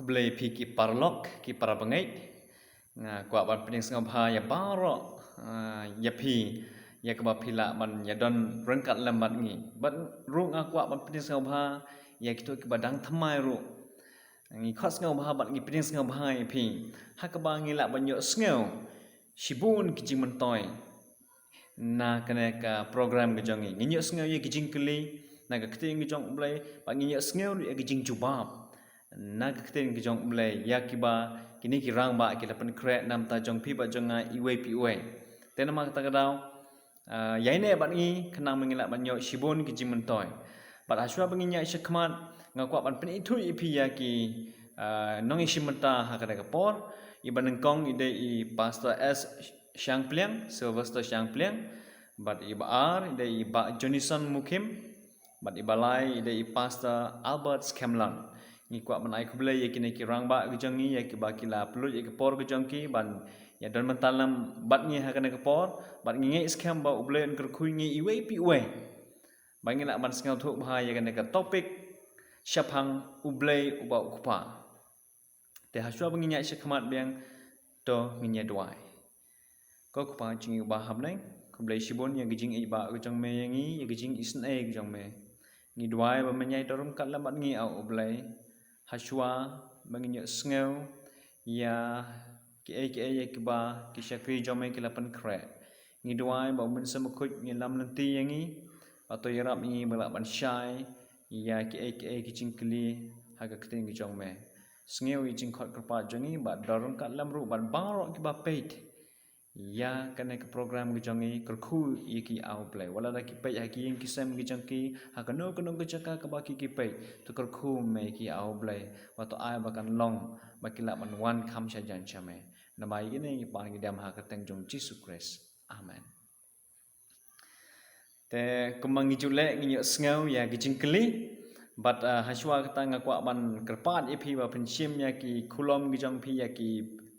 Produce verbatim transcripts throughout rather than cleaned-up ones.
Khublei phi ki paralok, ki parabangeit. Nga kwah ban pdiang sngewbha ïa baroh, ah, ïa phi, ïa kaba phi lah ban ïa don ryngkat lem bad ngi. Bad ruh nga kwah ban pdiang sngewbha ïa kito kiba dang thymmai ruh. Ngi khot sngewbha bad ngi pdiang sngewbha ïa phi. Ha kaba ngi lah ban ïohsngew shibun ki jingmyntoi na kane ka program ka jong ngi. Ngi ïohsngew ïa ki jingkylli na ka ktien ka jong U Blei, bad ngi ïohsngew ruh ïa ki jingjubab na ka ktien ka jong U Blei ïa kiba kine ki rangbah ki la pynkhreh na bynta jong phi bad jong nga iwei pa iwei. Te namar kata ka daw, ah, ïaineh bad ngi khnang ba ngin lah ban ïoh shibun ki jingmyntoi. Bad hashwa ba ngin ïaid shakhmat, nga kwah ban pynithuh ïa phi ïa ki, ah, nongïashim bynta ha kane ka por. Iba nyngkong i dei i Pastor S Shangpliang, Sylvester Shangpliang. Bad iba ar i dei i Bah Jonison Mukim. Bad iba lai i dei i Pastor Albert Skemlan. Ngi kwah ban ai khublei ïa kine ki rangbah ka jong ngi, ïa kiba ki la pynlut ïa ka por ka jong ki ban ïa don bynta lem bad ngi ha kane ka por. Bad ngi ngeit skhem ba U Blei un kyrkhu ïa ngi iwei pa iwei ba ngin lah ban sngewthuh bha ïa kane ka topic shaphang U Blei uba U Kpa. Te hashwa ba ngin ïaid shakhmat biang, to ngin ïa duwai. Ko Kpa jong ngi uba ha bneng, khublei shibun ïa ka jingïeit ba ka jong me ïa ngi, ïa ka jingisynei ka jong me. Ngi duwai ba men ïai don ryngkat lem bad ngi, A U Blei. Hashwa ba ngin ïohsngew ïa kiei kiei ïa kiba ki shakri jong me ki la pynkhreh. Ngi duwai ba U Mynsiem Bakhuid un ïalam lynti ïa ngi, bad to ïarap ïa ngi ba lah ban shai ïa kiei kiei ki jingkylli ha ka ktien ka jong me. Sngew ïa jingkhot kyrpad jong ngi bad don ryngkat lem ruh bad baroh kiba peit ïa kane ka program ka jong ngi, kyrkhu ïa ki, A U Blei. Wat lada ki peit ha ki ïing ki sem ki jong ki, ha kano kano ka jaka kaba ki ki peit, to kyrkhu me ïa ki, A U Blei. Bad to ai ba kan long ba ki lah ban wan kham shajan sha me. Namar ïa kine ngi pan ngi dem ha ka kyrteng jong U Jisu Khrist. Amen. Te kumba ngi ju leh, ngi ïohsngew ïa ki jingkylli. Bad, ah, hashwa kata nga kwah ban kyrpad ïa phi ba phin shim ïa ki khulom ki jong phi, ïa ki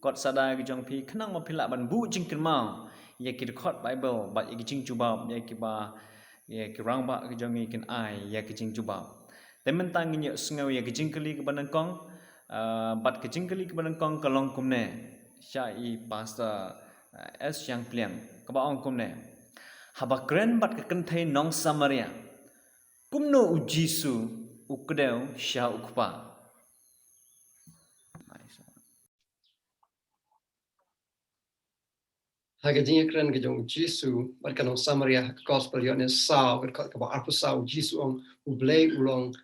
kot sada ki jong phi, khnang ba phi lah ban buh jingkynmaw ïa ki dkhot Baibl bad ïa ki jingjubab ïa kiba, ïa ki rangbah ki jong ngi kin ai ïa ki jingjubab. Te mynta ngi ïohsngew ïa ki jingkylli kaba nyngkong, ah, bad ki jingkylli kaba nyngkong ka long kumne sha i Pastor, ah, S Shangpliang, kaba ong kumne: Haba kren bad ka kynthei nong Samaria, kumno U Jisu u kdew sha U Kpa? Ha ka jingïakren ka jong U Jisu bad ka nong Samaria, ha ka Gospel Ïoannis saw, ka dkhot kaba arphew saw, U Jisu u ong, U Blei u long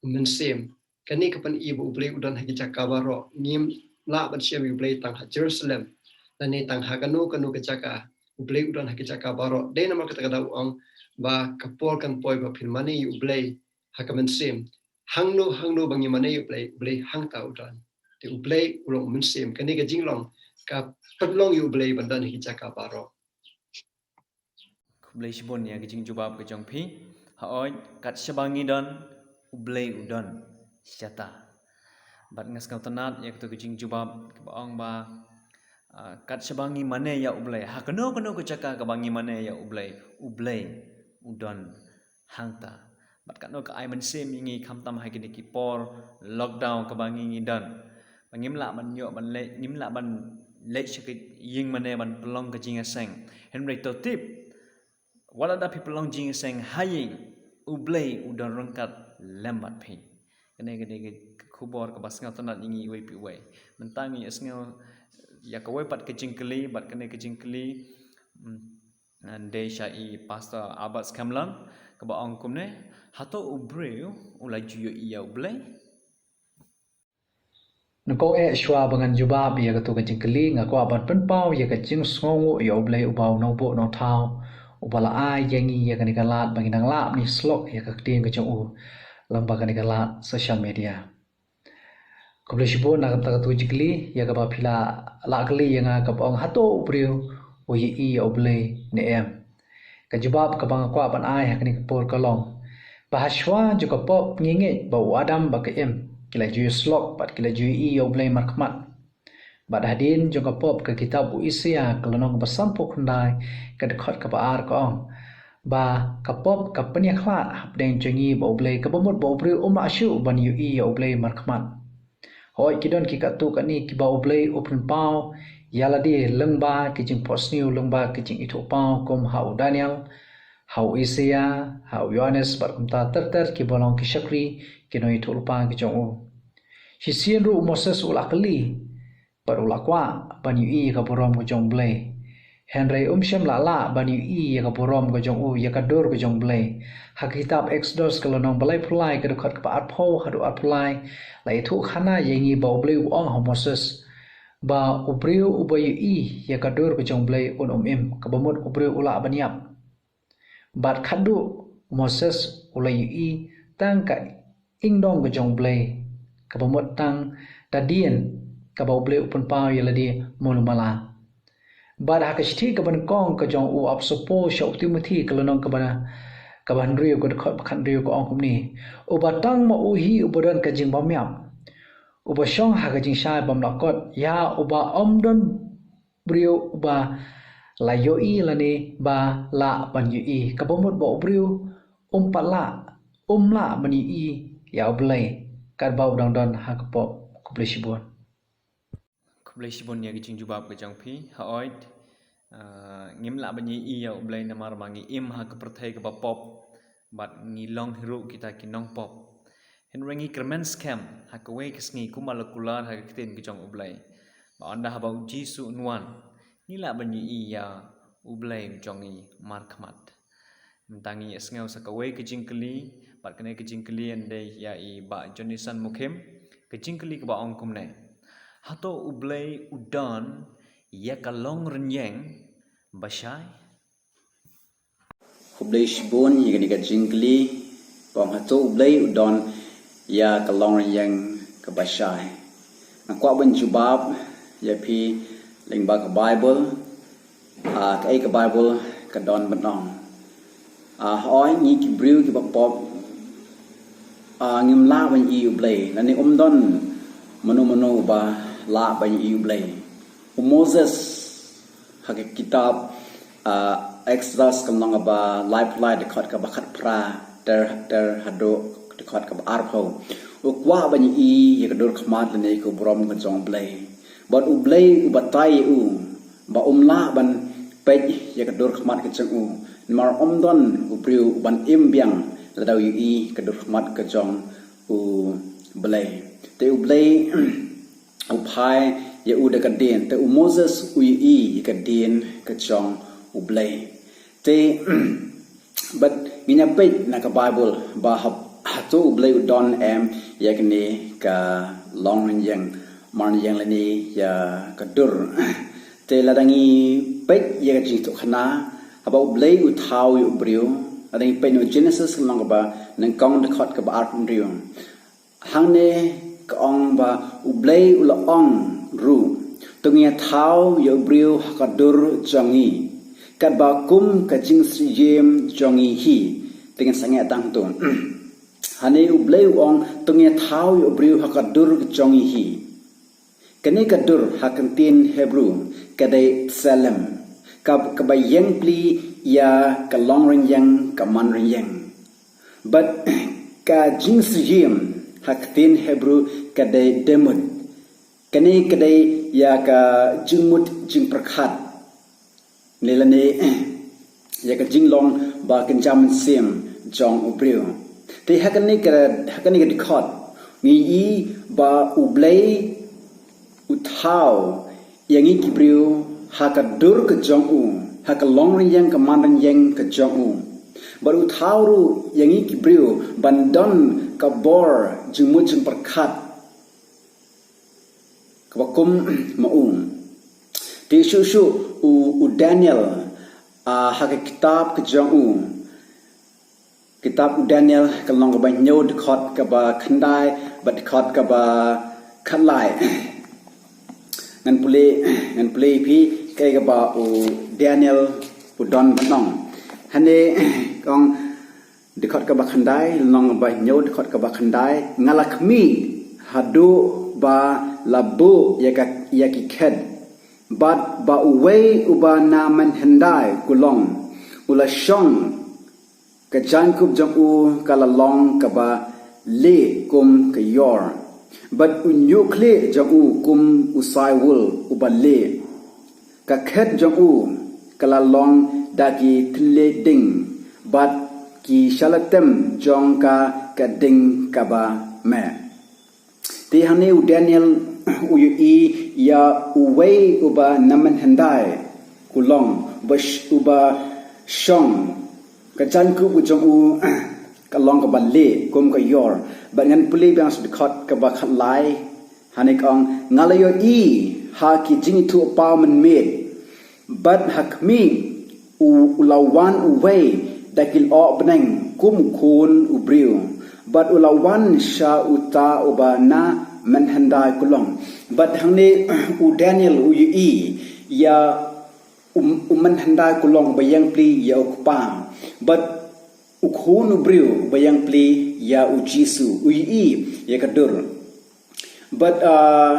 U Mynsiem. Kane ka pyni ba U Blei u don ha ki jaka baroh. Ngim lah ban shem ïa U Blei tang ha Jerusalem, lane tang ha kano kano ka jaka. U Blei u don ha ki jaka baroh. Dei namar kata ka daw u ong ba ka por kan poi ba phin mane ïa U Blei ha ka mynsiem. Hangno hangno ba ngi mane ïa U Blei, U Blei hangta u don. Te U Blei u long U Mynsiem. Kane ka jinglong ka pynlong ïa U Blei ban don ha ki jaka baroh. Khublei shibun ïa ka jingjubab ka jong phi. Hooid, kat shaba ngi don, U Blei u don shata. Bad nga sngewtynnat ïa kato ka jingjubab kaba ong ba, ah, kat shaba ngi mane ïa U Blei, ha kano kano ka jaka kaba ngi mane ïa U Blei, U Blei u don hangta. Bad katno ka ai mynsiem ïa ngi, khamtam ha kine ki por lockdown kaba ngi ngi don. Ba ngim lah ban ïoh ban leit, ngim lah ban leit sha ka ïing mane ban pynlong ka jingïaseng. Hynrei to tip, wat lada phi pynlong jingïaseng ha ïing, U Blei u don ryngkat lem bad phi. Kane ka dei ka khubor kaba sngewtynnat ïa ngi iwei pa iwei. Mynta ngi ïohsngew ïa kawei pat ka jingkylli, bad kane ka jingkylli, mm, dei sha i Pastor Albert Skemlan, kaba ong kumne: Hato u briew u la ju ïohi ïa U Blei? Nyngkong eh, shuwa ba ngan jubab ïa kato ka jingkylli, nga kwah ban pynpaw ïa ka jingsngewnguh ïa U Blei uba u Nongbuh Nongthaw, uba la ai ïa ngi ïa kane ka lad ba ngin nang lah ban ïasyllok ïa ka ktien ka jong u lyngba kane ka lad social media. Khublei shibun na kata ka tu jingkylli, ïa kaba phi la, la kylli ïa nga kaba ong hato u briew u ïohi ïa U Blei ne em. Ka jubab kaba nga kwah ban ai ha kane ka por ka long ba ha shuwa jong ka pop ngi ngeit ba u Adam bad ka Im ki la ju ïasyllok bad ki la ju ïohi ïa U Blei markhmat. Bad hadien jong ka pop, ka kitab u Isaïah ka lynnong ba sanphew khyndai, ka dkhot kaba ar ka ong ba ka pop ka pynïakhlad hapdeng jong ngi bad U Blei, kaba mut ba u briew um lah shuh ban ïohi ïa U Blei markhmat. Hooid, ki don ki katto katne kiba U Blei u pynpaw ïa lade lyngba ki jingphohsniew, lyngba ki jingithuhpaw, kum ha u Daniel, ha u Isaïah, ha u Ïoannis, bad kumta ter ter kiba long ki shakri, ki nongïathuhlypa ki jong u. Shisien ruh u Moses u la kylli bad u la kwah ban ïohi ïa ka burom ka jong U Blei. Hynrei um shym la lah ban ïohi ïa ka burom ka jong u, ïa ka dur ka jong U Blei. Ha ka kitab Exodus ka lynnong ba laiphew lai, ka dkhot kaba arphew haduh arphew lai, la ïathuhkhana ïa ngi ba U Blei u ong ha u Moses ba u briew uba ïohi ïa ka dur ka jong U Blei un ym im, kaba mut u briew u lah ban ïap. Bad khadduh u Moses u la ïohi tang ka ingdong ka jong U Blei, kaba mut tang da dien kaba U Blei u pynpaw ïa lade malu mala. Bad ha ka shithi kaba nyngkong ka jong u apostol Paul sha u Timothi, ka lynnong kaba, kaba hynriew, ka dkhot ba khathynriew, ka ong kumne: Uba tang ma u hi uba don ka jingbymïap, uba shong ha ka jingshai bymlakot, ïa uba ym don briew uba la ïohi lane ba lah ban ïohi, kaba mut ba u briew um pat lah, um lah ban ïohi ïa U Blei katba u dang don ha ka pop. Khublei shibun. Khublei shibun ïa ka jingjubab ka jong phi. Hooid, ah, ngim lah ban ïohi ïa U Blei namar ba ngi im ha ka pyrthei kaba pop bad ngi long hi ruh kita ki nongpop. Hynrei ngi kyrmen skhem ha kawei ka sngi kumba la kular ha ka ktien ka jong U Blei, ba ynda haba U Jisu un wan, ngi lah ban ïohi ïa U Blei u jong ngi markhmat. Mynta ngin ïa sngew sa kawei ka jingkylli, bad kane ka jingkylli yn dei ïa i Bah Jonathan Mukhim. Ka jingkylli kaba ong kumne: Hato U Blei u don ïa ka longrynïeng ba shai? Khublei shibun ïa kane ka jingkylli, ba ong hato U Blei u don ïa ka longrynïeng kaba shai. Nga kwah ban jubab ïa phi lyngba ka Baibl. Ah, kaei ka Baibl ka don ban ong? Ah, hooid, ngi ki briew kiba pop, ah, ngim lah ban ïohi U Blei, lane um don mano mano ba lah ban ïohi U Blei. U Moses ha ka kitab, ah, Exodus ka lynnong kaba laiphew lai, dkhot kaba khatphra ter ter haduh dkhot kaba arphew, u kwah ban ïohi ïa ka dur khmat lane ka burom ka jong U Blei. Bad U Blei u batai ïa u ba um lah ban peit ïa ka dur khmat ka jong u, namar um don u briew uban im biang lada u ïohi ka dur khmat ka jong U Blei. Te U Blei u phai ïa u da ka dien, te u Moses u ïohi ïa ka dien ka jong U Blei. Te bad ngin ïa peit na ka Baibl ba ha, hato U Blei u don em ïa kane ka longrynïeng, marrynïeng lane ïa ka dur. Te lada ngi peit ïa ka jingïathuhkhana, haba U Blei u thaw ïa u briew, lada ngi peit na u Genesis ka lynnong kaba nyngkong, dkhot kaba arphew hynriew. Hangne ka ong ba U Blei u la ong ruh, to ngin ïa thaw ïa u briew ha ka dur jong ngi, katba kum ka jingsyriem jong ngi hi. Te ngin sangeh tang to. Hangne U Blei u ong, to ngin ïa thaw ïa u briew ha ka dur jong ngi hi. Kane ka dur ha ka ktien Hebru ka dei Tselem, ka, kaba ïeng pli ïa ka longrynïeng, ka manrynïeng. Bad ka jingsyriem ha ka ktien Hebru ka dei Demut. Kane ka dei ïa ka jingmut jingpyrkhat, ne lane ïa ka jinglong ba kynja mynsiem jong u briew. Te ha kane ka, ha kane ka dkhot ngi ïohi ba U Blei u thaw ïa ngi ki briew ha ka dur ka jong u, ha ka longrynïeng, ka manrynïeng ka jong u. Bad u thaw ruh ïa ngi ki briew ban don ka bor jingmut jingpyrkhat kaba kum ma u. Te shuh shuh u, u Daniel, ah, ha ka kitab ka jong u, kitab u Daniel ka lynnong kaba hynñiew, dkhot kaba khyndai bad dkhot kaba khatlai. Ngan pule, ngan pule phi kaei kaba u Daniel u don ban ong. Hangne ka ong, dkhot kaba khyndai, lynnong ba hynñiew, dkhot kaba khyndai: Nga la khmih haduh ba la buh ïa ka, ïa ki khet, bad ba uwei uba na mynhyndai kulong u la shong, ka jaiñkup jong u ka la long kaba lieh kum ka ïor. Bad u ñiuh khlieh jong u kum u saiwul uba lieh. Ka khet jong u ka la long da ki thylliej ding, bad ki shalatem jong ka ka ding kaba meh. Te hangne u Daniel u ïohi ïa uwei uba na mynhyndai kulong, uba sh-, uba shong. Ka jaiñkup jong u ka long kaba lieh kum ka ïor. Bad ngan pule biang sha dkhot kaba khatlai. Hangne ka ong, nga la ïohi ha ki jingïathuhpaw mynmiet, bad ha khmih u, u la wan uwei da ki lyoh bneng kum u Khun u briew. Bad u la wan sha uta uba na mynhyndai kulong. Bad hangne u Daniel u ïohi ïa u, u mynhyndai kulong ba ïeng pli ïa u Kpa. Bad u Khun u briew ba ïeng pli ïa u Jisu, u ïohi ïa ka dur. Bad, ah,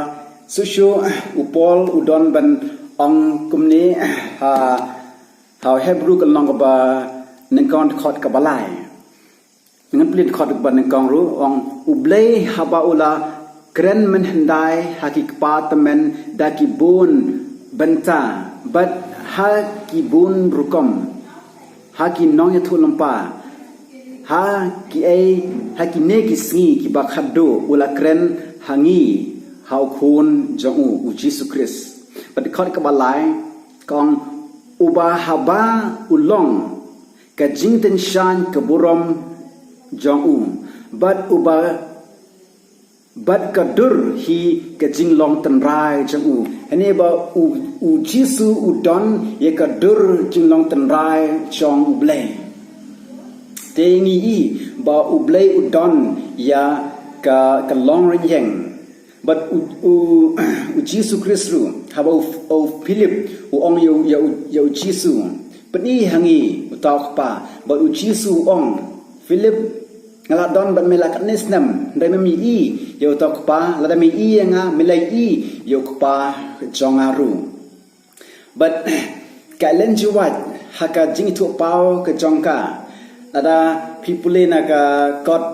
shuh shuh u Paul u don ban ong kumne, ha, ha Hebru ka lynnong kaba nyngkong dkhot kaba lai. Ngan pule dkhot kaba nyngkong ruh, ong, U Blei haba u la kren mynhyndai ha ki kpa tymmen da ki bun bynta, bad ha ki bun rukom, ha ki nongïathuhlypa, ha kiei, ha kine ki sngi kiba khatduh u la kren ha ngi ha u Khun jong u, u Jisu Khrist. Bad dkhot kaba lai ka ong, uba haba u long ka jingtyngshaiñ ka burom jong u, bad uba, bad ka dur hi ka jinglong tynrai jong u. Hangne ba u, u Jisu u don ïa ka dur jinglong tynrai jong U Blei. Te ngi i ba U Blei u don ïa ka, ka longrynïeng. Bad u, u, u Jisu Khrist ruh, haba u, u Philip u ong ïa u, ïa u, ïa u Jisu, pyni ha ngi uta u Kpa. Bad u Jisu u ong, Philip, nga la don bad me la katne snem, hynrei mem ïohi ïa uta u Kpa? Lada me ïohi ïa nga, me la ïohi ïa u Kpa jong nga ruh. Bad ka Ellen G. White, ha ka jingïathuhpaw ka jong ka, lada phi pule na ka kot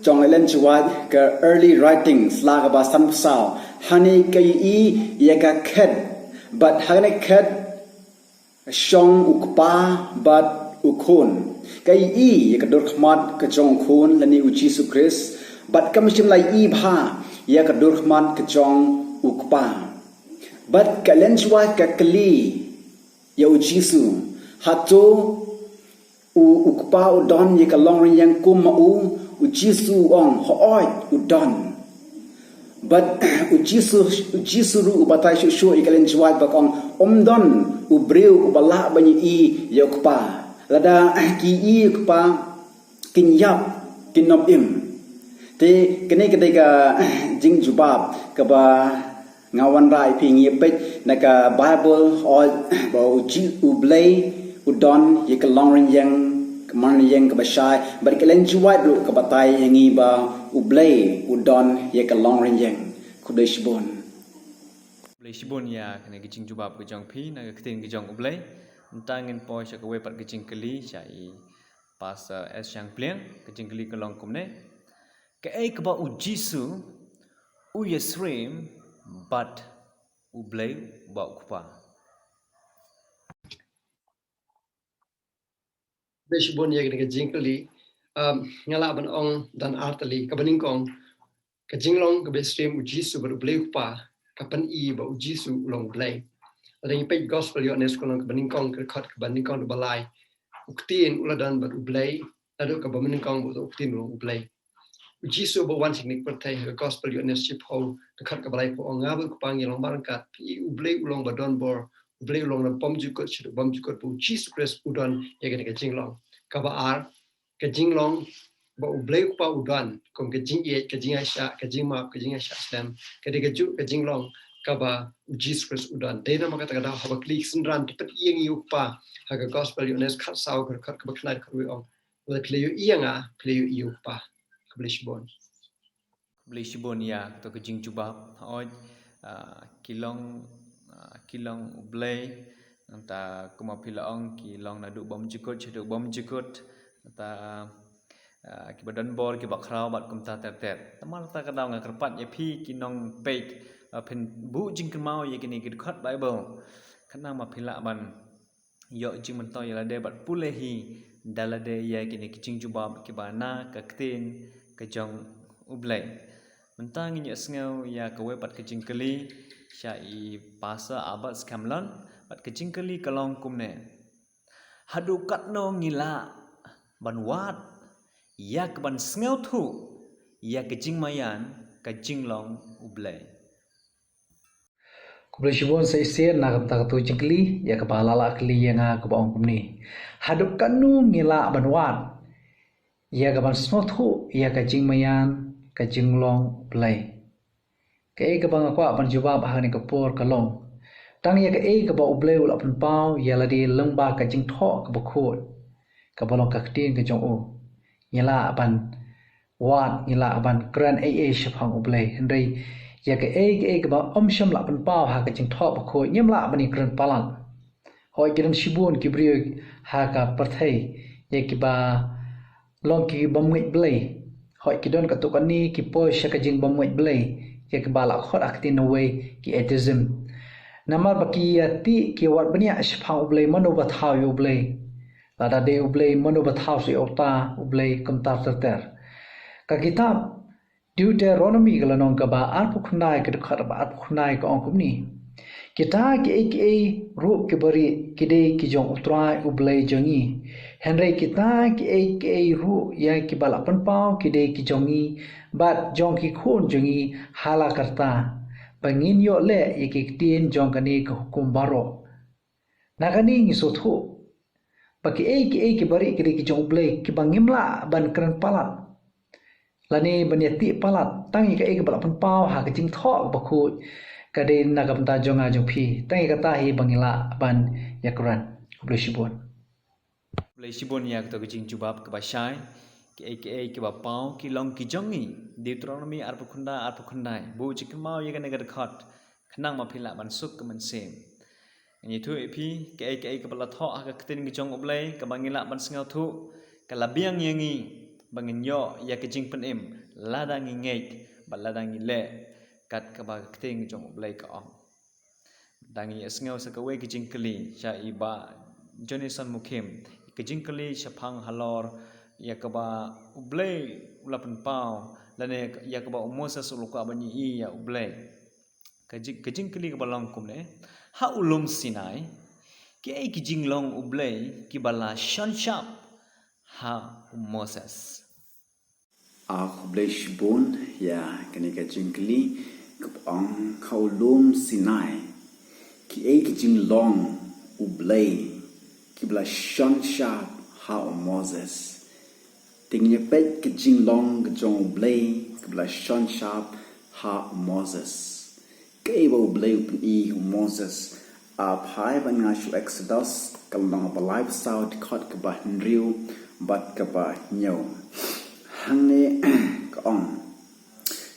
jong Ellen G. White, ka Early Writings, lynnong kaba sanphew saw, hangne ka ïohi ïa ka khet, bad hangne khet shong u Kpa bad u Khun. Ka ïohi ïa ka dur khmat ka jong u Khun lane u Jisu Khrist, bad kam shym la ïohi bha ïa ka dur khmat ka jong u Kpa. Bad ka Ellen G. White ka kylli ïa u Jisu, hato u, u Kpa u don ïa ka longrynïeng kum ma u? U Jisu u ong, hooid, u don. Bad u Jisu, u Jisu ruh u batai shuh shuh ïa ka Ellen G. White ba ka ong, ym don u briew uba lah ban ïohi ïa u Kpa. Lada ki ïohi ïa u Kpa, kin ïap, kin ym im. Te kane ka dei ka jingjubab kaba nga wanrah ïa phi. Ngi peit na ka Baibl, hooid, ba u Ji-, U Blei u don ïa ka longrynïeng, ka longrynïeng kaba shai. Bad ka Ellen G. White ruh ka batai ïa ngi ba U Blei u don ïa ka longrynïeng. Khublei shibun. Khublei shibun ïa kane ka jingjubab ka jong phi na ka ktien ka jong U Blei. Nangta ngin poi sha kawei pat ka jingkylli sha i Pastor S. Shangpliang, ka jingkylli ka long kumne. Kaei kaba u Jisu u ïasyriem bad U Blei uba u Kpa? Khublei shibun ïa kane ka jingkylli. Um, nga lah ban ong don ar tylli. Kaba nyngkong, ka jinglong kaba ïasyriem u Jisu bad U Blei u Kpa ka pyni ba u Jisu u long U Blei. Lada ngi peit Gospel Ïoannis ka lynnong kaba nyngkong, ka dkhot kaba nyngkong, kaba lai, u Ktien u la don bad U Blei, naduh kaba mynnyngkong bad u Ktien u long U Blei. U Jisu ba wan sha kane ka pyrthei, ha ka Gospel Ïoannis shiphew, ka dkhot kaba laiphew, ong, nga bad u Kpa ngi long ba ryngkat. Phi i, U Blei u long ba don bor, U Blei u long na bymjukut shaduh bymjukut, ba u Jisu Khrist u don ïa kane ka jinglong. Kaba ar, ka jinglong ba U Blei u Kpa u don kum ka jingïeit, ka jingïaishah, ka jingmap, ka jingïaishah slem, ka dei kajuh ka jinglong kaba u Jisu Khrist u don. Dei namar kata ka daw haba kylli ki synran, to pyni ïa ngi ïa u Kpa, ha ka Gospel Ïoannis khatsaw, ka dkhot kaba khyndai, dkhot wei, ong, lada phi la ïohi ïa nga, phi la ïohi ïa u Kpa. Khublei shibun. Khublei shibun ïa kato ka jingjubab. Hooid, ah, ki long, ah, ki long U Blei, nangta kumba phi la ong, ki long naduh bymjukut shaduh bymjukut. Nangta, ah, ah, kiba don bor, kiba khraw bad kumta ter ter. Namar kata ka daw nga kyrpad ïa phi ki nongpeit, ah, phin buh jingkynmaw ïa kine ki dkhot Baibl. Khnang ba phi lah ban ïoh jingmyntoi ïa lade bad pule hi da lade ïa kine ki jingjubab kiba na ka ktien ka jong U Blei. Mynta ngin ïa sngew ïa kawei pat ka jingkylli sha i Pastor Albert Scanlon, bad ka jingkylli ka long kumne: Haduh katno ngi lah ban wad ïa ka ban sngewthuh ïa ka jingmaïan ka jinglong U Blei? Khublei shibun sa shisien na ka bynta katu ka jingkylli, ïa kaba la lah kylli ïa nga kaba ong kumne: Haduh katno ngi lah ban wad ïa ka ban sngewthuh ïa ka jingmaïan ka jinglong U Blei? Kaei kaba nga kwah ban jubab ha kane ka por ka long, tang ïa kaei kaba U Blei u la pynpaw ïa lade lyngba ka jingthoh kaba khuid, kaba long ka ktien ka jong u, ngi lah ban wad, ngi lah ban kren ei ei shaphang U Blei. Hynrei ïa kaei kaei kaba um shym la pynpaw ha ka jingthoh bakhuid, ngim lah ban ïakren palat. Hooid, ki don shibun ki briew ha ka pyrthei ïa kiba long ki bym ngeit Blei. Hooid, ki don katto katne ki poi sha ka jingbym ngeit Blei, ïa kiba la khot ha ka ktien nongwei ki atheism. Namar ba ki ïa tip, ki wad bniah shaphang U Blei, mano ba thaw ïa U Blei. Lada dei U Blei, mano ba thaw sha uta U Blei, kumta ter ter. Ka kitab Deuteronomi ka lynnong kaba arphew khyndai, ka dkhot ba arphew khyndai ka ong kumne: Kita kiei kiei ruh kiba rieh ki dei ki jong U Trai U Blei jong ngi. Hynrei kita kiei kiei ruh ïa kiba la pynpaw ki dei ki jong ngi bad jong ki khun jong ngi ha la karta, ba ngin ïoh leh ïa ki ktien jong kane ka hukum baroh. Na kane ngi sngewthuh ba kiei kiei kiba rieh ki dei ki jong U Blei, kiba ngim lah ban kren palat lane ban ïa tip palat. Tang ïa kaei kaba la pynpaw ha ka jingthoh bakhuid ka dei na ka bynta jong nga jong phi. Tang ïa kata hi ba ngi lah ban ïakren. Khublei shibun. Khublei shibun ïa kato ka jingjubab kaba shai. Kiei kiei kiba paw ki long ki jong ngi. Deuteronomi arphew khyndai, arphew khyndai. Buh jingkynmaw ïa kane ka dkhot, khnang ba phi lah ban suk ka mynsiem. Ngi ïathuh ïa phi, kaei kaei kaba la thoh ha ka ktien ka jong U Blei, kaba ngi lah ban sngewthuh, ka la biang ïa ngi ba ngin ïoh ïa ka jingpynim lada ngi ngeit bad lada ngi leh kat kaba ka ktien ka jong U Blei ka ong. Da ngi ïa sngew sa kawei ka jingkylli sha i Bah Johnson Mukhim, ka jingkylli shaphang halor ïa kaba U Blei u la pynpaw lane ïa kaba u Moses u la kwah ban ïohi ïa U Blei. Ka jing, ka jingkylli kaba long kumne: Ha u lum Sinai, kiei ki jinglong U Blei kiba la shon shap ha u Moses? A, khublei shibun ïa kane ka jingkylli kaba ong: Ha u lum Sinai, kiei ki jinglong U Blei kiba la shon shap ha u Moses? Te ngin ïa peit ka jinglong ka jong U Blei kaba la shon shap ha u Moses. Kaei ba U Blei u pyni ha u Moses? A, phai ban nga sha u Exodus, ka lynnong ba laiphew saw, dkhot kaba hynriew bad kaba hynñiew. Hangne ka ong: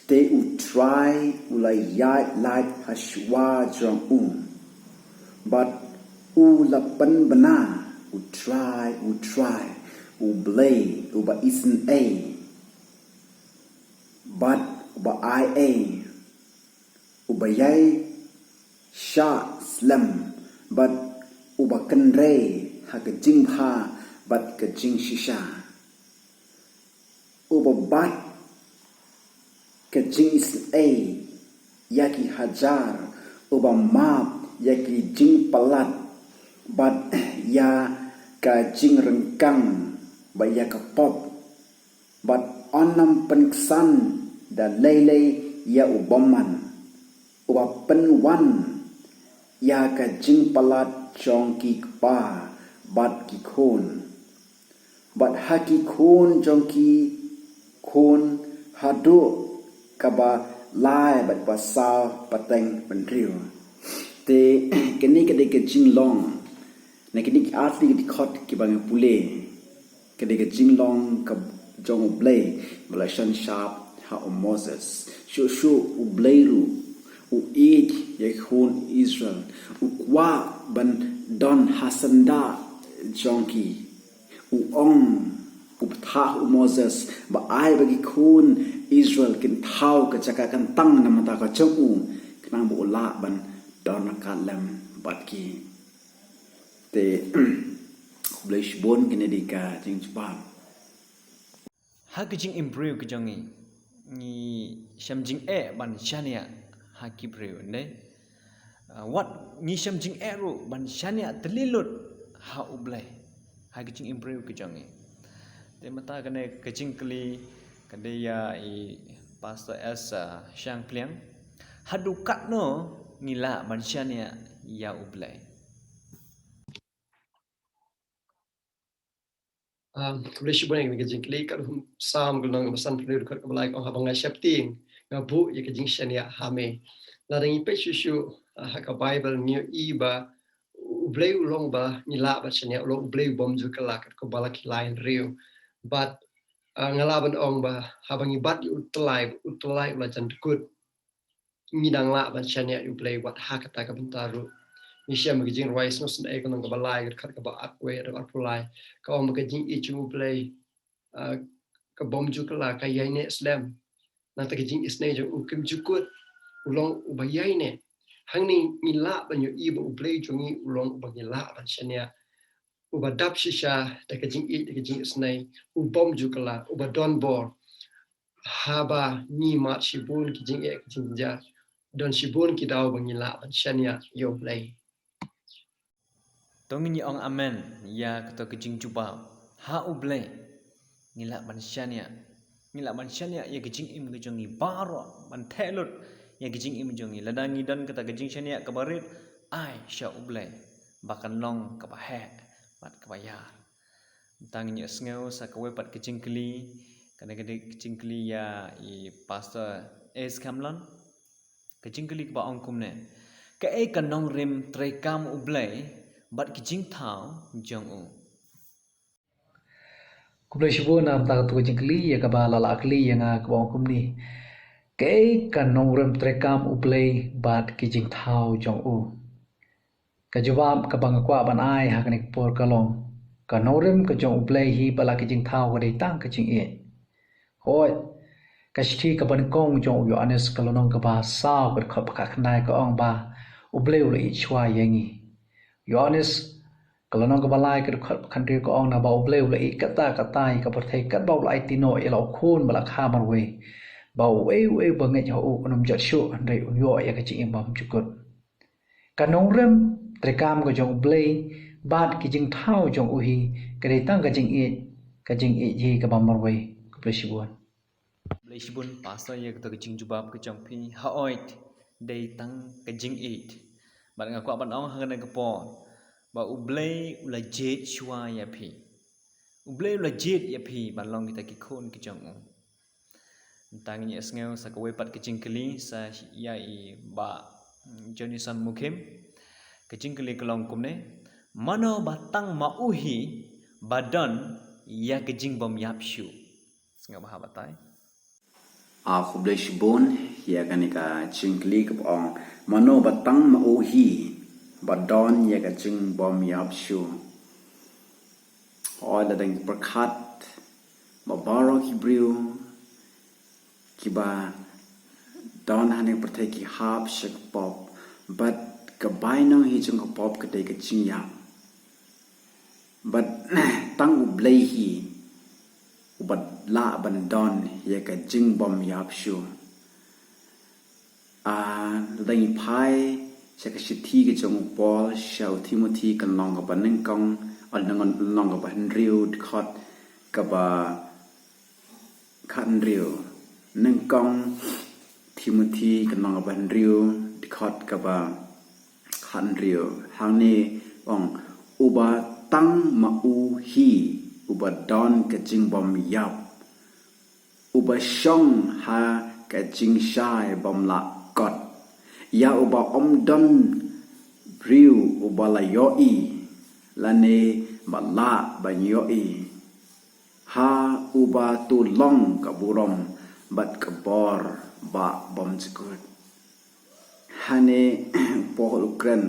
Te U Trai u la ïaid lait ha shuwa jong u, bad u la pynbna: U Trai, U Trai, U Blei uba isynei bad uba aiei, uba ïai shah slem bad uba kynrei ha ka jingbha bad ka jingshisha, uba bat ka jingisynei ïa ki hajar, uba map ïa ki jingpalat bad ïa ka jingryngkang bad ïa ka pop, bad un ym pynksan da lei lei ïa u bymman, uba pynwan ïa ka jingpalat jong ki kpa bad ki khun, bad ha ki khun jong ki khun, haduh kaba lai bad ba saw pateng bynriew. Te kane ka dei ka jinglong, na kine ki artylli ki dkhot kiba ngi pule, ka dei ka jinglong ka jong U Blei ba la shon shap ha u Moses. Shuh shuh U Blei ruh u ïeit ïa ki khun Israel, u kwah ban don ha syndah jong ki. U ong U bthah u Moses ba ai ba ki khun Israel kin thaw ka jaka kyntang namar ka jong u, khnang ba u lah ban don ryngkat lem bad ki. Te, khublei shibun, kine ki dei ka jingjubab. Ha ka jingim briew ka jong ngi, ngi shem jingeh ban shaniah ha ki briew, ne? Ah, wat ngi shem jingeh ruh ban shaniah tylli lut ha U Blei ha ka jingim briew ka jong ngi. Te mynta kane ka jingkylli ka dei ïa i Pastor S, ah, Shangpliang. Haduh katno ngi lah ban shaniah ïa U Blei? Um, khublei shibun ïa ka jingkylli. Katkum Salm ka lynnong kaba sanphew hynriew dkhot kaba lai ka ong, haba nga sheptieng nga buh ïa ka jingshaniah ha me. Lada ngi peit shuh shuh, ah, ha ka Baibl ngi ïohi ba U Blei u long ba ngi lah ban shaniah, u long U Blei u bym ju kylla, katkum ba la ki lai hynriew. Bad, ah, nga lah ban ong ba haba ngi bat ïa u tyllai, u tyllai u la jan dkut, ngi dang lah ban shaniah ïa U Blei wat ha kata ka bynta ruh. Ngi shem ka Jingrwai Sngewsynei ka lynnong kaba lai, ka dkhot kaba arphew wei haduh arphew lai, ka ong ba ka jingïeit jong U Blei, ah, ka bym ju kylla, ka ïaineh slem. Nangta ka jingisynei jong u kim ju kut, u long uba ïaineh. Hangne ngi lah ban ïohi ba U Blei jong ngi u long uba ngi lah ban shaniah, uba dap shisha da ka jingïeit, da ka jingisynei, u bym ju kylla, uba don bor. Haba ngi mad shibun ki jingeh, ki jingjynjar, don shibun ki daw ba ngi lah ban shaniah ïa U Blei. To ngin ïa ong amen ïa kato ka jingjubab. Ha U Blei ngi lah ban shaniah, ngi lah ban shaniah ïa ka jingim ka jong ngi baroh, ban theh lut ïa ka jingim jong ngi. Lada ngi don kata ka jingshaniah kaba rit, ai sha U Blei ba kan long kaba heh bad kaba ïar. Tang ngin ïa sngew sa kawei pat ka jingkylli, kane ka dei ka jingkylli ïa i Pastor S Khamlon. Ka jingkylli kaba ong kumne: Kaei ka nongrim treikam U Blei bad ki jingthaw jong u? Khublei shibun namar kata ka jingkylli, ïa kaba la lah kylli ïa nga kaba ong kumne: Kaei ka nongrim treikam U Blei bad ki jingthaw jong u? Ka jubab kaba nga kwah ban ai ha kane ka por ka long, ka nongrim ka jong U Blei hi bad la ki jingthaw ka dei tang ka jingïeit. Hooid, ka shithi kaba nyngkong jong u Ïoannis ka lynnong kaba saw ka dkhot ba khatkhyndai ka ong ba U Blei u la ïeit shuwa ïa ngi. Ïoannis ka lynnong kaba lai ka dkhot ba khathynriew ka ong, naba U Blei u la ïeit katta katta ïa ka pyrthei katba u la aiti noh ïa la u khun ba la kha marwei, ba uei uei ba ngeit ha u un ym jot shuh hynrei un ïoh ïa ka jingim bymjukut. Ka nongrim treikam ka jong U Blei bad ki jingthaw jong u hi ka dei tang ka jingïeit, ka jingïeit hi kaba marwei. Khublei shibun. Khublei shibun Pastor ïa kato ka jingjubab ka jong phi. Hooid, dei tang ka jingïeit. Bad nga kwah ban ong ha kane ka por ba U Blei u la jied shuwa ïa phi. U Blei u la jied ïa phi ban long kita ki khun ki jong u. Tang ngin ïa sngew sa kawei pat ka jingkylli sa ïa i Bah Johnny San Mukim. Ka jingkylli ka long kumne: Mano ba tang ma u hi ba don ïa ka jingbymïap shuh? Sngap bha batai. Ah, khublei shibun ïa kane ka jingkylli kaba ong, mano ba tang ma u hi ba don ïa ka jingbymïap shuh? Hooid, la dang pyrkhat ba baroh ki briew kiba don ha kane ka pyrthei ki hap sha ka pop, bad ka bainong hi jong ka pop ka dei ka jingïap. Bad tang U Blei hi uba lah ban don ïa ka jingbymïap shuh. Ah, lada ngi phai sha ka shithi ka jong u Paul sha u Timothi ka lynnong kaba nyngkong, ah, lynnong, lynnong kaba hynriew dkhot kaba khathynriew. Nyngkong Timothi ka lynnong kaba hynriew dkhot kaba khathynriew. Hangne ong, uba tang ma u hi uba don ka jingbymïap, uba shong ha ka jingshai bymlah kot. Ïa uba ym don briew uba la ïohi lane ba lah ban ïohi. Ha uba to long ka burom bad ka bor ba bymjukut. Hangne u Paul u kren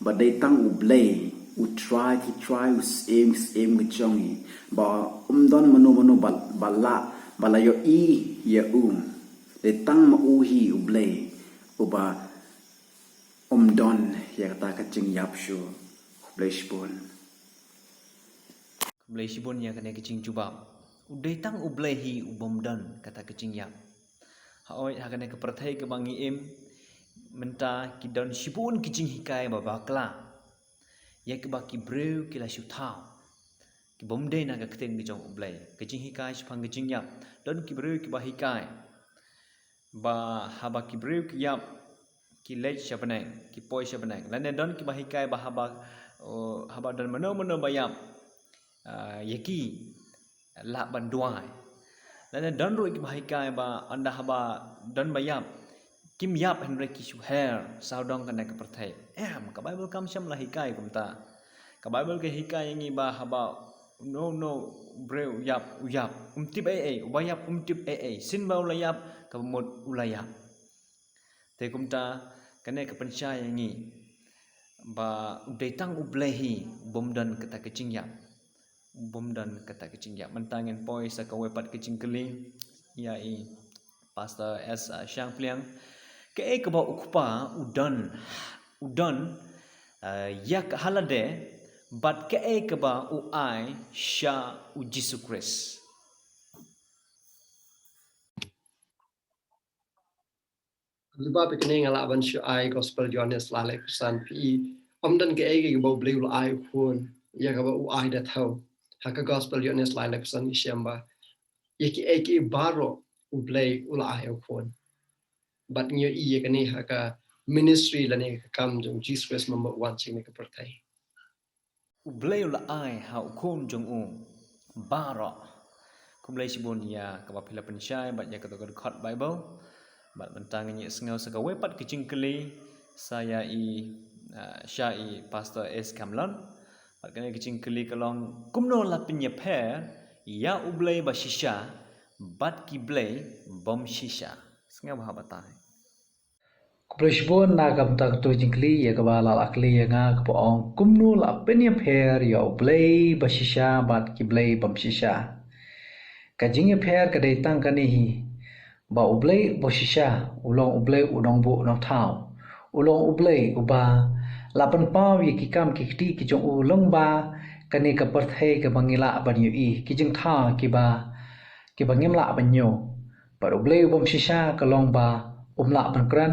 ba dei tang U Blei U Trai ki trai, u Syiem ki syiem ka jong ngi, ba um don mano mano ba, ba lah, ba lah ïohi ïa u. Dei tang ma u hi U Blei uba um don ïa kata ka jingïap shuh. Khublei shibun. Khublei shibun ïa kane ka jingjubab. U dei tang U Blei hi u bym don kata ka jingïap. Hooid, ha kane ka pyrthei kaba ngi im mynta, ki don shibun ki jinghikai ba bakla ïa kiba ki briew ki la shu thaw, ki bym dei na ka ktien ka jong U Blei. Ka jinghikai shaphang ka jingïap. Don ki briew kiba hikai ba haba ki briew ki ïap, ki leit sha bneng, ki poi sha bneng. Lane don kiba hikai ba haba, oh, haba don mano mano ba ïap, ah, ïa ki lah ban duwai. Lane don ruh kiba hikai ba ynda haba don ba ïap, kim ïap hynrei ki shu her sawdong kane ka pyrthei. Em, ka Baibl kam shym la hikai kumta. Ka Baibl ka hikai ïa ngi ba haba uno uno u briew u ïap, u ïap, um tip ei ei, uba ïap um tip ei ei. Shisien ba u la ïap, kaba mut u la ïap. Te kumta, kane ka pynshai ïa ngi ba u dei tang U Blei hi u bym don kata ka jingïap. U bym don kata ka jingïap. Mynta ngin poi sa kawei pat ka jingkylli ïa i Pastor S, uh, Shangpliang. Kaei kaba U Kpa u don, u don, uh, ïa ka ha lade, bad kaei kaba u ai sha U Jisu Khrist? Lyngba phi kane nga lah ban shu ai Gospel Ïoannis lai laiphew san, phi i, ym don kaei kaei kaba U Blei u la ai U Khun ïa kaba u ai da thew. Ha ka Gospel Ïoannis lai laiphew san ngi shem ba ïa kiei kiei baroh U Blei u la ai U Khun. Bad ngi ïohi ïa kane ha ka ministry lane ka kam jong Jisu Khrist mynba u wan sha kane ka pyrthei. U Blei u la ai ha U Khun jong u baroh. Khublei shibun ïa kaba phi la pynshai bad ïa kato ka dkhot Baibl. Bad mynta ngin ïa sngew sa kawei pat ka jingkylli sa ïa i, ah, sha i Pastor S Kamlon. Bad kane ka jingkylli ka long, kumno la pynïapher ïa U Blei ba shisha bad ki blei bym shisha? Sngewbha batai. Khublei shibun na ka bynta kato ka jingkylli ïa kaba la la kylli ïa nga, kaba ong kumno la pynïapher ïa U Blei ba shisha bad ki blei bym shisha. Ka jingïapher ka dei tang kane hi, ba U Blei uba shisha u long U Blei u nongbuh nongthaw. U long U Blei uba la pynpaw ïa ki kam ki kti ki jong u lyngba kane ka pyrthei kaba ngi lah ban ïohi, ki jingthaw kiba, kiba ngim lah ban ñiew. Bad U Blei u bym shisha ka long ba um lah ban kren,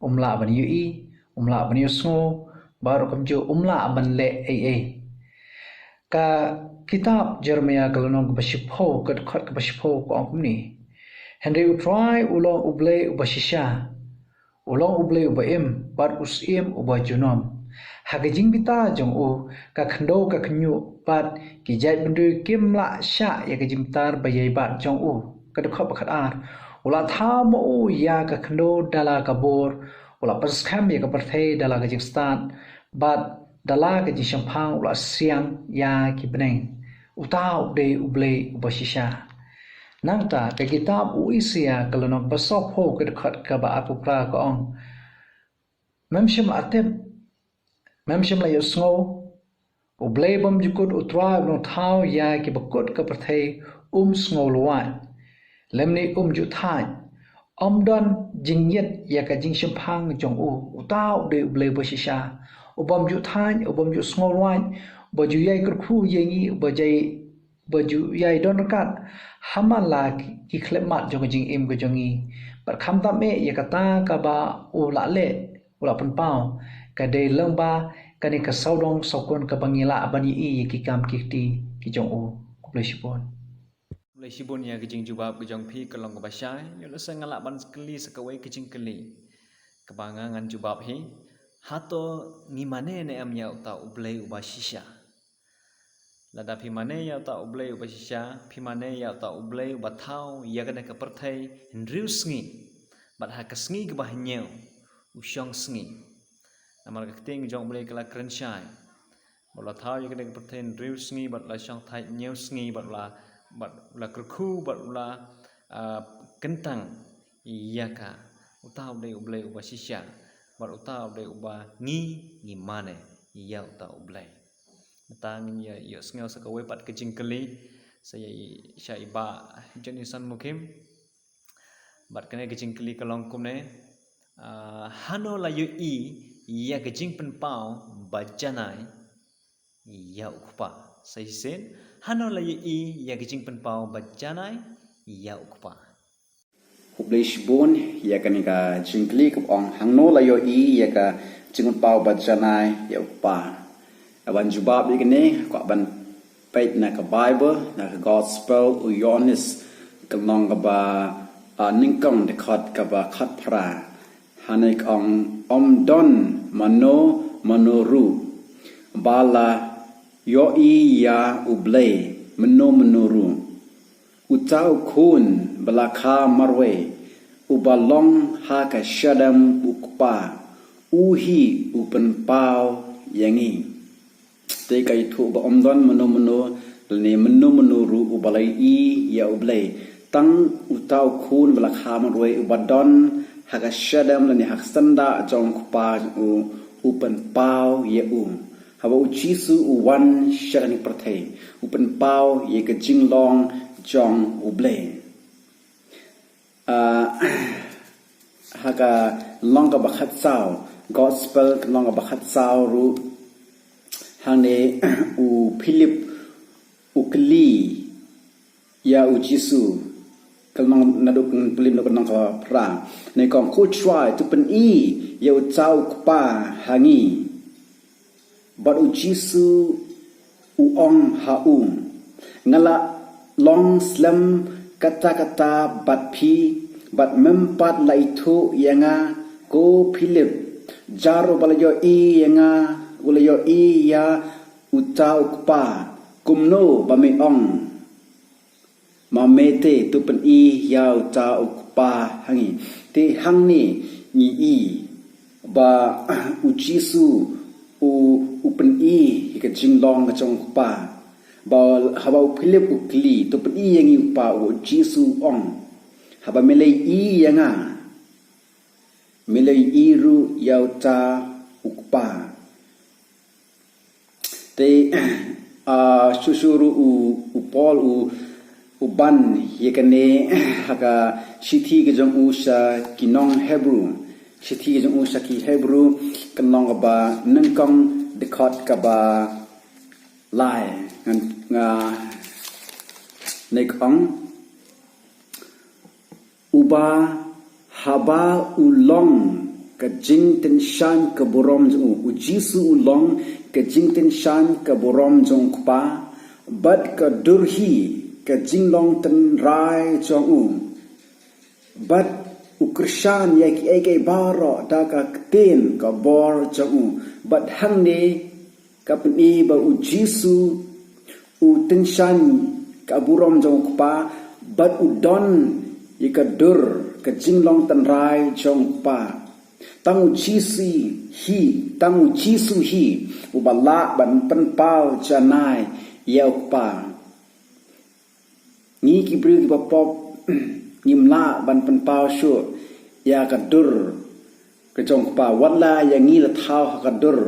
um lah ban ïohi, um lah ban ïohsngew, bad ruh kumjuh um lah ban leh ei ei. Ka kitab Jeremaïah ka lynnong kaba shiphew, ka dkhot kaba shiphew ka ong kumne: Hynrei U Trai u long U Blei uba shisha, u long U Blei uba im, bad u Syiem uba junom. Ha ka jingbitar jong u, ka khyndew ka khynñiuh bad ki jaitbynriew kim lah shah ïa ka jingbitar ba ïai bat jong u. Ka dkhot ba khatar: U la thaw ma u ïa ka khyndew da la ka bor, u la pynskhem ïa ka pyrthei da la ka jingstad, bad da la ka jingshemphang u la siang ïa ki bneng. Uta u dei U Blei uba shisha. Nangta ka kitab u Isaïah ka lynnong ba sawphew, ka dkhot kaba arphew phra ka ong: Mem shym la tip, mem shym la ïohsngew? U Blei bymjukut, U Trai u nongthaw ïa kiba kut ka pyrthei, um sngew lwait, lymne um ju thait. Ym don jingngeit ïa ka jingshemphang jong u. Uta u dei U Blei ba shisha, u bym ju thait, u bym ju sngew lwait, uba ju ïai kyrkhu ïa ngi, uba jai, uba ju ïai don ryngkat ha man la ki, ki khyllipmat jong ka jingim ka jong ngi. Bad khamtam eh ïa kata kaba u la leh, u la pynpaw, ka dei lyngba kane ka sawdong sawkun kaba ngi lah ban ïohi ïa ki kam ki kti ki jong u. Khublei shibun. Khublei shibun ïa ka jingjubab ka jong phi, ka long kaba shai. Ïoh lehse nga lah ban kylli sa kawei ka jingkylli kaba nga ngan jubab hi. Hato ngi mane ne em ïa uta U Blei uba shisha? Lada phi mane ïa uta U Blei uba shisha, phi mane ïa uta U Blei uba thaw ïa kane ka pyrthei hynriew sngi, bad ha ka sngi kaba hynñiew u shong sngi. Namar ka ktien jong U Blei ka la kren shai ba u la thaw ïa kane ka pyrthei hynriew sngi, bad u la shong thait hynñiew sngi, bad u la, bad u la kyrkhu, bad u la, ah, kyntang ïa ka. Uta u dei U Blei uba shisha, bad uta u dei uba ngi, ngi mane ïa uta U Blei. Mynta ngin ïa ïohsngew sa kawei pat ka jingkylli sa ïa i, sha i Bah Johnny Sanmukim. Bad kane ka jingkylli ka long kumne. Ah, hano la ïohi ïa ka jingpynpaw ba janai ïa u Kpa? Sa shisien, hano la ïohi ïa ka jingpynpaw ba janai ïa u Kpa? Khublei shibun ïa kane ka jingkylli kaba ong hangno la ïohi ïa ka jingpynpaw ba janai ïa u Kpa. Ban jubab ïa kane, kwah ban peit na ka Baibl, na ka Gospel u Ïoannis, ka lynnong kaba, ah, nyngkong, dkhot kaba khatphra. Hangne ka ong, ym don mano mano ruh ba la ïohi ïa U Blei, mano mano ruh. Uta u Khun ba la kha marwei, uba long ha ka shadem u Kpa, u hi u pynpaw ïa ngi. Te ka ïathuh ba ym don mano mano lane mano mano ruh uba la ïohi ïa U Blei. Tang uta u Khun ba la kha marwei, uba don ha ka shadem lane ha ka syndah jong u Kpa u, u pynpaw ïa u. Haba u Jisu u wan sha kane ka pyrthei, u pynpaw ïa ka jinglong jong U Blei. Ah, ha ka lynnong kaba khatsaw, Gospel ka lynnong kaba khatsaw ruh, hangne u Philip u kylli ïa u Jisu, ka lynnong, naduh u Philip naduh ka lynnong kaba phra. Hangne ka ong, ko Trai, to pyni ïa uta u Kpa ha ngi. Bad u Jisu u ong ha u, nga la long slem katta katta bad phi, bad mem pat la ithuh ïa nga, ko Philip? Jar uba la ïohi ïa nga u la ïohi ïa uta u Kpa. Kumno ba me ong, ma me te, to pyni ïa uta u Kpa ha ngi? Te hangne ngi i ba u Jisu u, u pyni ïa ka jinglong ka jong u Kpa. Ba haba u Philip u kylli, to pyni ïa ngi u Kpa, u Jisu u ong, haba me la ïohi ïa nga, me la ïohi ruh ïa uta u Kpa. Te, ah, shuh shuh ruh u, u Paul u, u ban ïa kane ha ka shithi ka jong u sha ki nong Hebru. Shithi ka jong u sha ki Hebru, ka lynnong kaba nyngkong, dkhot kaba lai. Ngan, nga, ne ka ong, uba haba u long ka jingtyngshaiñ ka burom jong u. U Jisu u long ka jingtyngshaiñ ka burom jong u Kpa, bad ka dur hi ka jinglong tynrai jong u. Bad u kyrshan ïa kiei kiei baroh da ka ktien ka bor jong u. Bad hangne ka pyni ba u Jisu u tyngshaiñ ka burom jong u Kpa, bad u don ïa ka dur ka jinglong tynrai jong u Kpa. Tang u Jisu hi, tang u Jisu hi uba lah ban pynpaw janai ïa u Kpa. Ngi ki briew kiba pop, ngim lah ban pynpaw shuh ïa ka dur ka jong u Kpa, wat la ïa ngi la thaw ha ka dur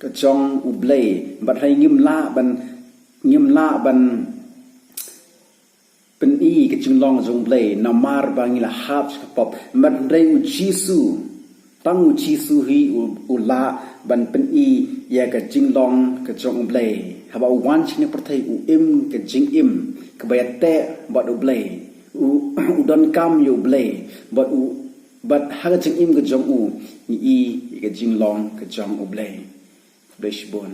ka jong U Blei, bad hynrei ngim lah ban, ngim lah ban pyni ka jinglong jong U Blei namar ba ngi la hap sha ka pop. Bad hynrei u Jisu, tang u Jisu hi u, u lah ban pyni ïa ka jinglong ka jong U Blei. Haba u wan sha kane ka pyrthei, u im ka jingim kaba ïateh bad U Blei. U, u donkam ïa U Blei. Bad u, bad ha ka jingim ka jong u ngi i ïa ka jinglong ka jong U Blei. Khublei shibun.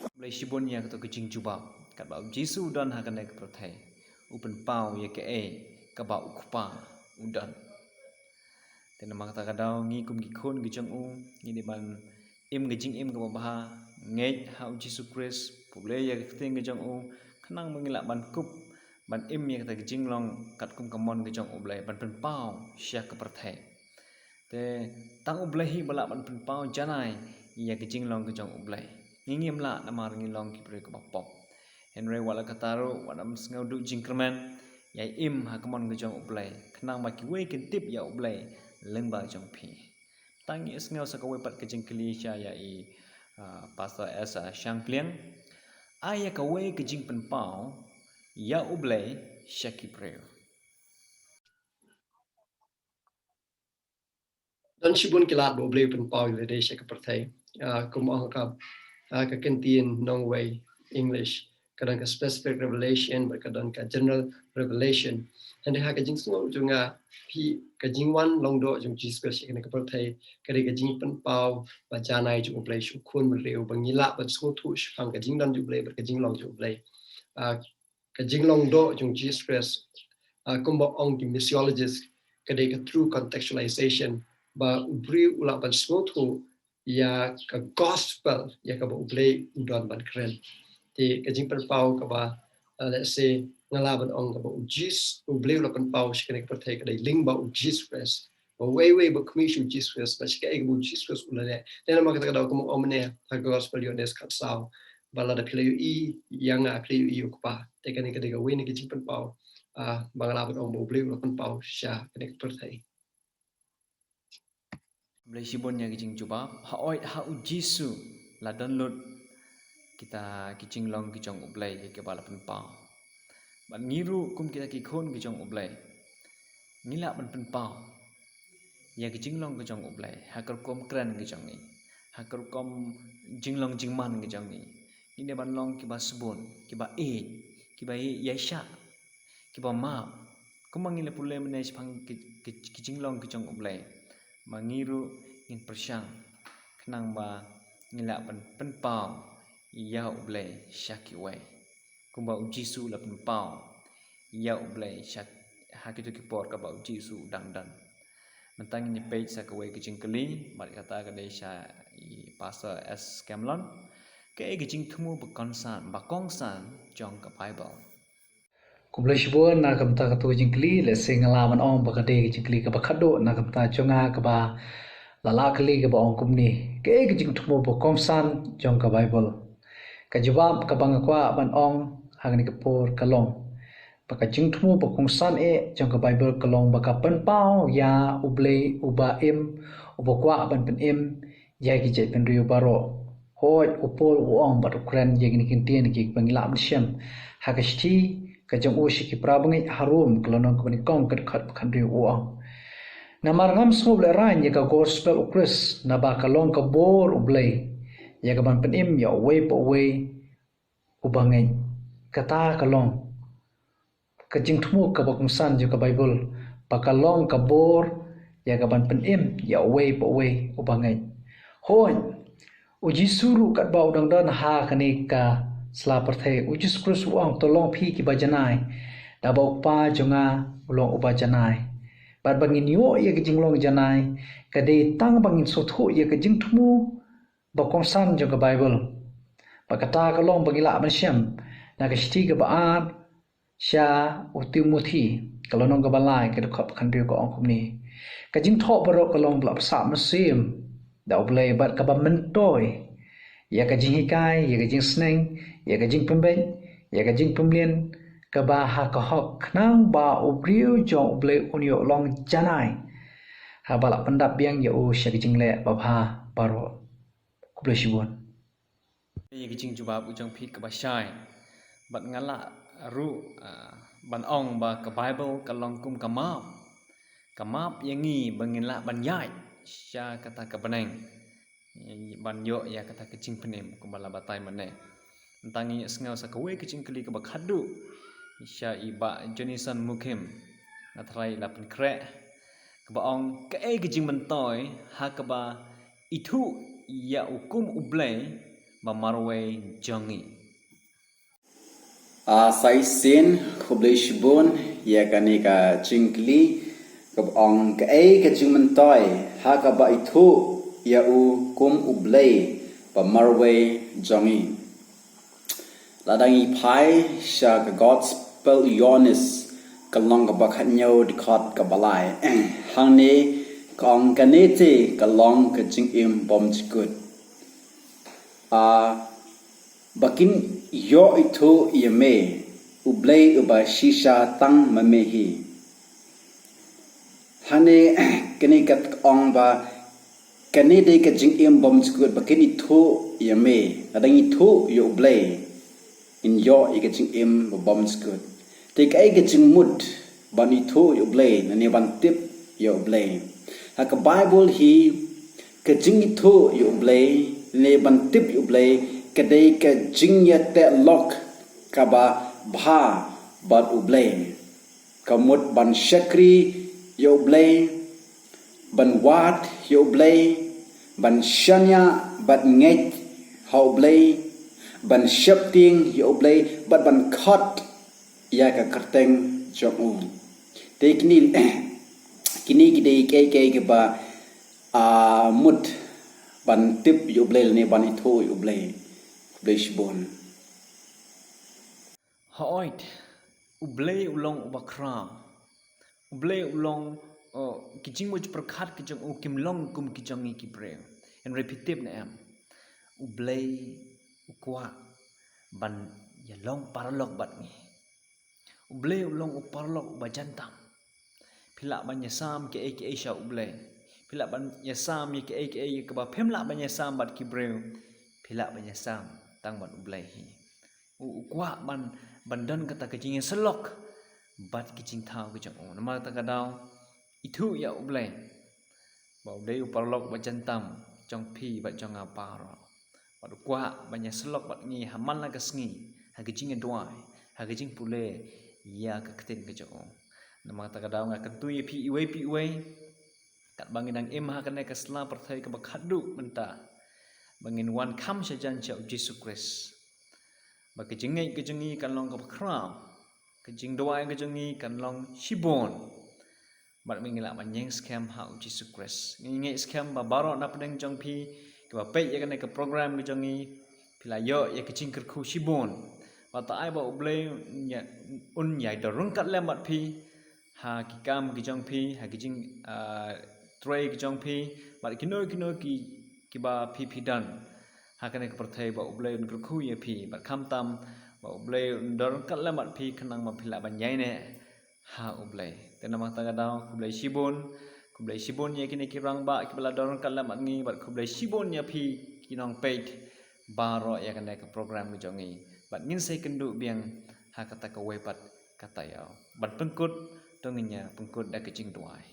Khublei shibun ïa kato ka jingjubab. Katba u Jisu u don ha kane ka pyrthei, u pynpaw ïa kaei kaba u Kpa u don. Te namar kata ka daw ngi kum ki khun ki jong u, ngi dei ban im ka jingim kaba bha, ngeit ha u Jisu Khrist, pule ïa ka ktien ka jong u, khnang ba ngi lah ban kup, ban im ïa kata ka jinglong katkum ka mon ka jong U Blei, ban pynpaw sha ka pyrthei. Te tang U Blei hi ba lah ban pynpaw janai ïa ka jinglong ka jong U Blei. Ngi ngim lah namar ngi long ki briew kiba pop. Hynrei wat la katta ruh, wat ym sngew duh jingkyrmen, ïai im ha ka mon ka jong U Blei, khnang ba kiwei kin tip ïa U Blei lyngba jong phi. Tang ïa sngew sa kawei pat ka jingkylli sha ïa i Ah, Pastor S. Shangpliang, ai ïa kawei ka jingpynpaw ïa U Blei sha ki briew. Don shibun ki lad ba U Blei u pynpaw ïa lade sha ka pyrthei. Ah, kum ong ka, ah, ka ktien nongwei English, ka don ka specific revelation, bad ka don ka general revelation. Hynrei ha ka jingsngew jong nga, phi, ka jingwan lyngdoh jong Jisu Khrist sha kane ka pyrthei ka dei ka jingpynpaw ba janai jong U Blei sha u khun bynriew, ba ngi lah ban sngewthuh shaphang ka jingdon jong U Blei bad ka jinglong jong U Blei. Ah, ka jinglyngdoh jong Jisu Khrist, ah, kumba ong ki missiologist, ka dei ka true contextualization, ba u briew u lah ban sngewthuh ïa ka gospel, ïa kaba U Blei u don ban kren. Te ka jingpynpaw kaba, uh, let's say, nga lah ban ong kaba U Jis, U Blei u la pynpaw sha kane ka pyrthei ka dei lyngba U Jisu Khrist. Ba wei wei ba khmih sha U Jisu Khrist, ba sha kaei kaba U Jisu Khrist u la leh. Te namar kata ka daw kumba ong mynne ha ka gospel Ïoannis khatsaw, ba lada phi la ïohi ïa nga, phi la ïohi ïa u Kpa. Te kane ka dei kawei na ki jingpynpaw, ah, ba nga lah ban ong ba U Blei u la pynpaw sha kane ka pyrthei. Khublei shibun ïa ki jingjubab. Hooid, ha U Jisu la don lut kita ki jinglong ki jong U Blei ïa kiba la pynpaw. Bad ngi ruh kum kita ki khun ki jong U Blei, ngi lah ban pynpaw ïa ki jinglong ki jong U Blei ha ka rukom kren ki jong ngi, ha ka rukom jinglong jingman ki jong ngi. Ngi dei ban long kiba sbun, kiba ïeit, kiba ïeit ïaishah, kiba map. Kumba ngi la pule mynne shaphang ki, ki, ki jinglong ki jong U Blei, ba ngi ruh ngin pyrshang khnang ba ngi lah ban pynpaw ïa U Blei sha kiwei, kumba U Jisu u la pynpaw ïa U Blei sha, ha kito ki por kaba U Jisu u dang don. Mynta ngin ïa peit sa kawei ka jingkylli, bad kata ka dei sha i Pastor S. Cameron. Kaei ka jingthmu ba kongsan, ba kongsan jong ka Baibl? Khublei shibun na ka bynta kato ka jingkylli. Lehse nga lah ban ong ba ka dei ka jingkylli kaba khadduh na ka bynta jong nga, kaba la lah kylli, kaba ong kumne: Kaei ka jingthmu ba kongsan jong ka Baibl? Ka jubab kaba nga kwah ban ong ha kane ka por ka long ba ka jingthmu ba kongsan eh jong ka Baibl ka long ba ka pynpaw ïa U Blei uba im, uba kwah ban pynim ïa ki jaitbynriew baroh. Hooid, u Paul u ong bad u kren ïa kine ki ktien kiba ngi lah ban shem ha ka shithi ka jong u sha ki para bangeit ha Rom, ka lynnong kaba nyngkong, ka dkhot ba khathynriew, u ong: Namar ngam sngewlehraiñ ïa ka gospel U Khrist, naba ka long ka bor U Blei ïa ka ban pynim ïa uwei pa uwei uba ngeit. Kata ka long ka jingthmu kaba kongsan jong ka Baibl, ba ka long ka bor ïa ka ban pynim ïa uwei pa uwei uba ngeit. Hooid, U Jisu ruh katba u dang don ha kane ka sla pyrthei, U Jisu Khrist u ong: To long phi kiba janai, naba U Kpa jong nga u long uba janai. Bad ba ngin ïoh ïa ka jinglong janai ka dei tang ba ngin sngewthuh ïa ka jingthmu ba kongsan jong ka Baibl. Bad kata ka long ba ngi lah ban shem na ka shithi kaba ar sha u Timothi, ka lynnong kaba lai, ka dkhot ba khathynriew, ka ong kumne: Ka jingthoh baroh ka long ba la pynshah mynsiem da U Blei bad kaba myntoi ïa ka jinghikai, ïa ka jingsneng, ïa ka jingpynbeit, ïa ka jingpynmlien kaba ha ka hok, khnang ba u briew jong U Blei un ïoh long janai haba la pyndap biang ïa u sha ka jingleh babha baroh. Khublei shibun. Ïa ka jingjubab u jong phi kaba shai. Bad nga lah ruh, ah, ban ong ba ka Baibl ka long kum ka map. Ka map ïa ngi ba ngin lah ban ïaid sha kata ka bneng, ban ïoh ïa kata ka jingpynim kumba la batai mynne. Mynta ngin ïa sngew sa kawei ka jingkylli kaba khadduh sha i Bah Jonison Mukhim. Nga tharai i la pynkhreh, kaba ong: Kaei ka jingmyntoi ha kaba ithuh ïa u kum U Blei ba marwei jong ngi? A, sa shisien, khublei shibun ïa kane ka jingkylli kaba ong: Kaei ka jingmyntoi ha kaba ithuh ïa u kum U Blei ba marwei jong ngi? Lada ngi phai sha ka Gospel Ïoannis, ka lynnong kaba khathynñiew, dkhot kaba lai, hangne ka ong: Kane te ka long ka jingim bymjukut, a, ba kin ïoh ithuh ïa me, U Blei, uba shisha tang ma me hi. Hangne kane ka ong ba Kane dei ka jingim bymjukut ba kin ithuh ïa me. Lada ngi ithuh ïa U Blei, ngin ïoh ïa ka jingim ba bymjukut. Te kaei ka jingmut ban ithuh ïa U Blei lane ban tip ïa U Blei? Ha ka Baibl hi, ka jingithuh ïa U Blei lane ban tip ïa U Blei ka dei ka jingïateh lok kaba bha bad U Blei. Ka mut ban shakri ïa U Blei, ban wad ïa U Blei, ban shaniah bad ngeit ha U Blei, ban sheptieng ïa U Blei, bad ban khot ïa ka kyrteng jong U. Te kine, kine ki dei kiei kiei kiba, ah, mut ban tip ïa U Blei lane ban ithuh ïa U Blei. Khublei shibun. Hooid, U Blei u long uba khraw. U Blei u long, uh, ki jingmut jingpyrkhat ki jong u kim long kum ki jong ngi ki briew. Hynrei phi tip ne em, U Blei u kwah ban ïalong paralok bad ngi. U Blei u long u paralok uba jan tam. Phi lah ban ïasam kiei kiei sha U Blei. Phi lah ban ïasam ïa kiei kiei kaba phim lah ban ïasam bad ki briew. Phi lah ban ïasam tang bad U Blei hi. U, u kwah ban, ban don kata ka jingïasyllok bad ki jingthaw ki jong u. Namar kata ka daw, ithuh ïa U Blei ba u dei u paralok ba jan tam jong phi bad jong nga baroh. Bad u kwah ban ïasyllok bad ngi ha man la ka sngi, ha ka jingïaduwai, ha ka jingpule ïa ka ktien ka jong u. Namar kata ka daw nga kyntu ïa phi iwei pa iwei, katba ngi dang im ha kane ka sla pyrthei kaba khatduh mynta, ba ngin wan kham shajan sha U Jisu Khrist, ba ka jingngeit ka jong ngi kan long kaba khraw, ka jingduwai ka jong ngi kan long shibun. Bad ba ngin lah ban ïeng skhem ha U Jisu Khrist. Ngi ngeit skhem ba baroh na pdeng jong phi kiba peit ïa kane ka program ka jong ngi, phi la ïoh ïa ka jingkyrkhu shibun. Bad to ai ba U Blei un ïa, un ïai don ryngkat lem bad phi ha ki kam ki jong phi, ha ki jing, ah, trei ki jong phi, bad kino kino ki, kiba phi phi don ha kane ka pyrthei, ba U Blei un kyrkhu ïa phi. Bad khamtam ba U Blei un don ryngkat lem bad phi khnang ba phi lah ban ïaineh ha U Blei. Te namar kata ka daw, khublei shibun, khublei shibun ïa kine ki rangbah kiba la don ryngkat lem bad ngi, bad khublei shibun ïa phi ki nongpeit baroh ïa kane ka program ka jong ngi. Bad ngin sa ïakynduh biang ha kata kawei pat ka taïew. Ban pynkut, to ngin ïa pynkut da ka jingduwai.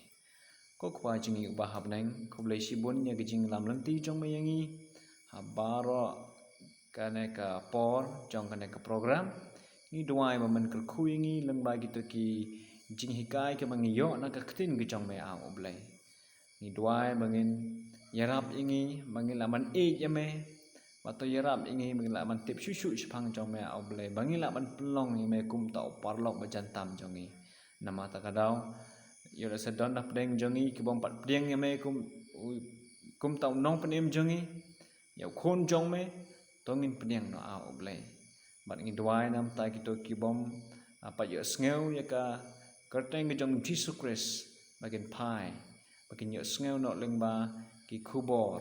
Ko Kpa jong ngi uba ha bneng, khublei shibun ïa ka jingïalam lynti jong me ïa ngi ha baroh kane ka por jong kane ka program. Ngi duwai ba men kyrkhu ïa ngi lyngba kito ki jinghikai kiba ngi ïoh na ka ktien ka jong me, A U Blei. Ngi duwai ba ngin ïarap ïa ngi ba ngin lah ban ïeit ïa me. Bad to ïarap ïa ngi ba ngin lah ban tip shuh shuh shaphang jong me, A U Blei, ba ngin lah ban pynlong ïa me kum uta u paralok ba jan tam jong ngi. Namar kata ka daw, ïoh lada sa don na pdeng jong ngi ki bym pat pdiang ïa me kum u, kum uta u nongpynim jong ngi, ïa u khun jong me, to ngin pdiang noh, A U Blei. Bad ngi duwai namar kito ki bym, ah, pat ïohsngew ïa ka kyrteng ka jong U Jisu Khrist, ba kin phai, ba kin ïohsngew noh lyngba ki khubor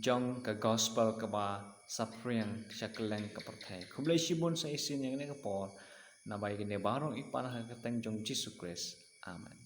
jong ka gospel kaba saphriang sha kylleng ka pyrthei. Khublei shibun sa shisien ïa kane ka por, naba ïa kine baroh ngi pan ha ka kyrteng jong U Jisu Khrist. Amen.